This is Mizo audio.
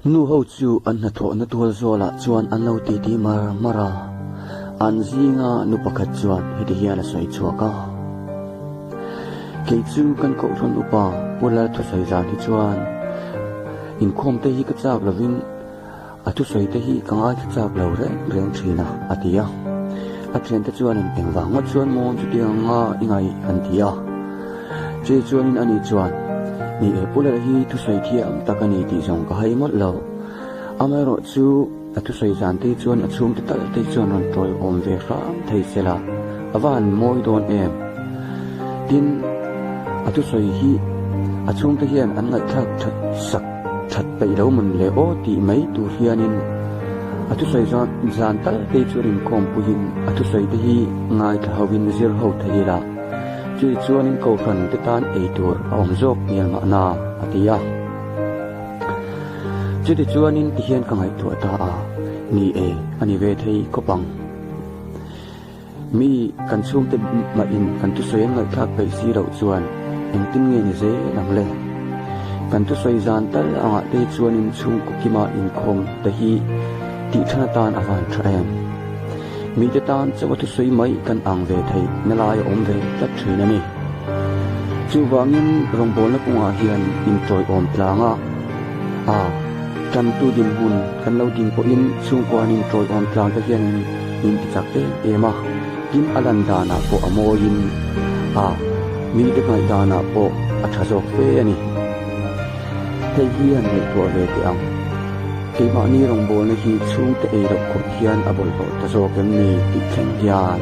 Nu ho chu an hnathawhna tual zawlah chuan an lo titi mar mar a, an zinga nu pakhat chuan heti hian a sawi chhuak a, Kei chu kan kohhran upa Pu Lal thusawi zan hi chuan inkhawm te hi ka chak lovin A thusawi te hi ka ngaithla chak lo reng reng thin a, a ti a. A thiante chuanin engvang ngawt chuan maw chutiang anga i ngaih an ti a. Chei chuanin ani chuan, Ni e, Pu Lal hi thusawi thiam tak a ni tih zawng ka hai mawlh lo. Amaherawh chu a thusawi zan te chuan a chhungte tal te chuan rawn tawiawm ve hram thei se la, a va han mawi dawn em. Tin, a thusawi hi a chhungte hian an ngaihthlak that sak. That peih lo mun leh aw tih mai tur hianin a thusawi zan zan tal te chu rinkhawm puiin a thusawi te hi ngaithla hoin zir ho thei ila chumi chuanin kohhran te tan ei tur a awm zawk hmel mahna a ti a. Chuti chuanin tihian ka ngaihtuah ta a, ni e a ni ve thei khawp ang. Mi kan chhungte mahin kan thusawi an ngaihthlak peih si loh chuan engtin nge ni zel ang le? Kan thusawi zan tal angah te chuanin chhungkaw kima inkhawm te hi tih than atan a van tha em? Mite tan chauh a thusawi mai kan ang ve theih na lai a awm ve tlat thin a ni. Chuvangin rawngbawlna kawngah hian intawiawm tlang a, a tantu dinhmun kan lo ding pawhin chhungkua an intawiawm tlang te hian Min ti chak em em a, tin a lan danah pawh a mawiin a mite ngaih danah pawh a tha zawk fe a ni. Hei hi han ngaihtuah ve teh ang. Keimahni rawngbawlna hi chhungte ei loh khawp hian a bawlhhlawh ta zawk em ni tih thleng hian.